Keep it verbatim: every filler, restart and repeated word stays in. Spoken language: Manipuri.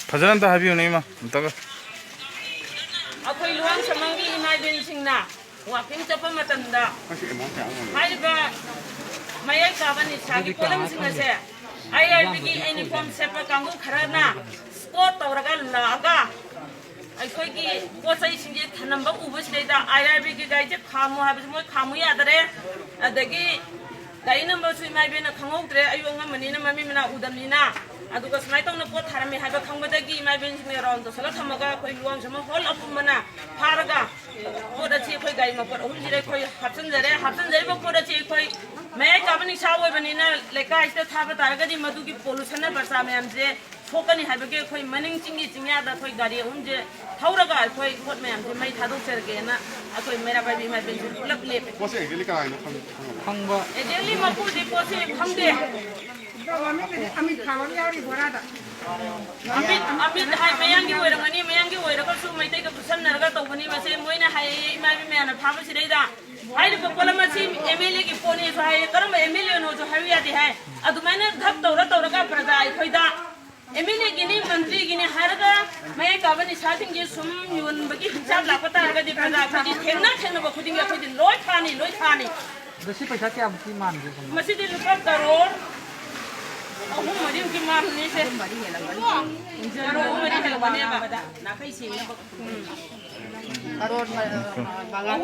ꯐꯖꯅ ꯑꯝꯇ ꯍꯥꯏꯕꯤꯌꯨꯅꯦ, ꯏꯃꯥ, ꯑꯝꯇꯒ꯫ ꯑꯩꯈꯣꯏ ꯂꯨꯋꯥꯡꯁꯪꯒꯤ ꯏꯃꯥ ꯏꯕꯦꯟꯁꯤꯡꯅ ꯋꯥꯀꯤꯡ ꯆꯠꯄ ꯃꯇꯝꯗ ꯍꯥꯏꯔꯤꯕ ꯃꯌꯥꯏ ꯀꯥꯕ ꯅꯤꯁꯥꯒꯤ ꯄꯣꯠꯂꯝꯁꯤꯡ ꯑꯁꯦ ꯑꯥꯏ ꯑꯥꯔ ꯕꯤꯒꯤ ꯌꯨꯅꯤꯐꯣꯔꯝ ꯁꯦꯠꯄ ꯀꯥꯡꯕꯨ ꯈꯔꯅ ꯁ꯭ꯄꯣꯠ ꯇꯧꯔꯒ ꯂꯥꯛꯑꯒ ꯑꯩꯈꯣꯏꯒꯤ ꯄꯣꯠ ꯆꯩꯁꯤꯡꯁꯦ ꯊꯅꯝꯕ ꯎꯕꯁꯤꯗꯩꯗ ꯑꯥꯏ ꯑꯥꯔ ꯕꯤꯒꯤ ꯒꯥꯔꯤꯁꯦ ꯈꯥꯝꯃꯨ ꯍꯥꯏꯕꯁꯨ ꯃꯣꯏ ꯈꯥꯝꯃꯨ ꯌꯥꯗꯔꯦ꯫ ꯑꯗꯒꯤ ꯒꯥꯔꯤ ꯅꯝꯕꯔꯁꯨ ꯏꯃꯥ ꯏꯕꯦꯟꯅ ꯈꯪꯍꯧꯗ꯭ꯔꯦ, ꯑꯌꯨꯛ ꯑꯉꯟꯕꯅꯤꯅ ꯃꯃꯤ ꯃꯅꯥ ꯎꯗꯕꯅꯤꯅ꯫ ꯑꯗꯨꯒ ꯁꯨꯃꯥꯏꯅ ꯇꯧꯅ ꯄꯣꯠ ꯊꯥꯔꯝꯃꯦ ꯍꯥꯏꯕ ꯈꯪꯕꯗꯒꯤ ꯏꯃꯥ ꯏꯕꯦꯟꯁꯤꯡꯅ ꯔꯥꯎꯟ ꯇꯧꯁꯜꯂ ꯊꯝꯃꯒ ꯑꯩꯈꯣꯏ ꯂꯨꯋꯥꯡꯁꯪ ꯍꯣꯜ ꯑꯄꯨꯝꯕꯅ ꯐꯥꯔꯒ ꯄꯣꯠ ꯑꯁꯤ ꯑꯩꯈꯣꯏ ꯒꯥꯔꯤ ꯃꯄꯣꯠ ꯑꯍꯨꯝꯁꯤꯗ ꯑꯩꯈꯣꯏ ꯍꯥꯞꯆꯤꯟꯖꯔꯦ꯫ ꯍꯥꯞꯆꯤꯟꯖꯔꯤꯕ ꯄꯣꯠ ꯑꯁꯤ ꯑꯩꯈꯣꯏ ꯃꯌꯥꯏ ꯀꯥꯕ ꯅꯤꯡꯁꯥ ꯑꯣꯏꯕꯅꯤꯅ ꯂꯩꯀꯥꯏꯁꯤꯗ ꯊꯥꯕ ꯇꯥꯔꯒꯗꯤ ꯃꯗꯨꯒꯤ ꯄꯣꯂꯨꯁꯟꯅ ꯄ꯭ꯔꯖꯥ ꯃꯌꯥꯝꯁꯦ ꯁꯣꯛꯀꯅꯤ ꯍꯥꯏꯕꯒꯤ ꯑꯩꯈꯣꯏ ꯃꯅꯤꯡ ꯆꯤꯡꯒꯤ ꯆꯤꯡꯌꯥꯗ ꯑꯩꯈꯣꯏ ꯒꯥꯔꯤ ꯑꯍꯨꯝꯁꯦ ꯊꯧꯔꯒ ꯑꯩꯈꯣꯏ ꯄꯣꯠ ꯃꯌꯥꯝꯁꯦ ꯃꯩ ꯊꯥꯗꯣꯛꯆꯔꯒꯦꯅ ꯑꯩꯈꯣꯏ ꯃꯩꯔꯥ ꯄꯥꯏꯕꯤ ꯏꯃꯥ ꯏꯕꯦꯟꯁꯤꯡ ꯄꯨꯂꯞ ꯂꯦꯞꯄꯦ꯫ ꯄꯣꯠꯁꯦ ꯑꯦꯛꯖꯦꯛꯂꯤ ꯀꯅꯥꯒꯤꯅꯣ ꯈꯪ-, ꯈꯪꯉꯕ? ꯈꯪꯕ꯫ ꯑꯦꯛꯖꯦꯛꯂꯤ ꯃꯄꯨꯗꯤ ꯄꯣꯠꯁꯦ ꯈꯪꯗꯦ꯫ ꯃꯃꯤꯡꯗꯗꯤ ꯑꯃꯤꯠ ꯊꯥꯕ ꯑꯃ ꯌꯥꯎꯔꯤ ꯕꯣꯔꯥꯗ꯫ ꯑꯃꯤꯠ, ꯑꯃꯤꯠ ꯍꯥꯏ ꯃꯌꯥꯡꯒꯤ ꯑꯣꯏꯔꯝꯒꯅꯤ, ꯃꯌꯥꯡꯒꯤ ꯑꯣꯏꯔꯒꯁꯨ ꯃꯩꯇꯩꯒ ꯈꯨꯠꯁꯝꯅꯔꯒ ꯇꯧꯕꯅꯤ꯫ ꯃꯁꯦ ꯃꯣꯏꯅ ꯍꯥꯏꯌꯦ, ꯏꯃꯥ ꯏꯕꯦꯟ ꯃꯌꯥꯝꯅ ꯐꯥꯕꯁꯤꯗꯩꯗ ꯍꯥꯏꯔꯤꯕ ꯄꯣꯠꯂꯝ ꯑꯁꯤ ꯑꯦꯝ ꯑꯦꯜ ꯑꯦꯒꯤ ꯄꯣꯠꯅꯦꯁꯨ ꯍꯥꯏꯌꯦ, ꯀꯔꯝꯕ ꯑꯦꯝ ꯑꯦꯜ ꯑꯦꯅꯣꯁꯨ ꯍꯥꯏꯕ ꯌꯥꯗꯦ ꯍꯥꯏ꯫ ꯑꯗꯨꯃꯥꯏꯅ ꯙꯞ ꯇꯧꯔ ꯇꯧꯔꯒ ꯄ꯭ꯔꯖꯥ ꯑꯩꯈꯣꯏꯗ ꯑꯦꯝ ꯑꯦꯜ ꯑꯦꯒꯤꯅꯤ, ꯃꯟꯇ꯭ꯔꯤꯒꯤꯅꯤ ꯍꯥꯏꯔꯒ ꯃꯌꯥꯏ ꯀꯥꯕ ꯅꯤꯁꯥꯁꯤꯡꯁꯦ ꯁꯨꯝ ꯌꯣꯟꯕꯒꯤ ꯍꯤꯡꯁꯥꯞ ꯂꯥꯛꯄ ꯇꯥꯔꯒꯗꯤ ꯄ꯭ꯔꯖꯥ ꯑꯩꯈꯣꯏꯗꯤ ꯊꯦꯡꯅ ꯊꯦꯡꯅꯕ ꯈꯨꯗꯤꯡꯒꯤ ꯑꯩꯈꯣꯏꯗꯤ ꯂꯣꯏ ꯐꯥꯅꯤ, ꯂꯣꯏ ꯐꯥꯅꯤ꯫ ꯑꯗꯣ ꯁꯤ ꯄꯩꯁꯥ ꯀꯌꯥꯃꯨꯛꯇꯤ ꯃꯥꯟꯒꯦ ꯁꯣꯝꯅ? ꯃꯁꯤꯗꯤ ꯂꯨꯄꯥ ꯀꯔꯣꯔ ꯑꯍꯨꯝ ꯃꯔꯤꯃꯨꯛꯀꯤ ꯃꯥꯟꯕꯅꯤ ꯁꯦ꯫ ꯀꯔꯣꯔ ꯑꯍꯨꯝ ꯃꯔꯤ ꯍꯦꯜꯂꯝꯒꯅꯦꯕ꯫ ꯀꯔꯣꯔ ꯃ-, ꯃꯉꯥ꯫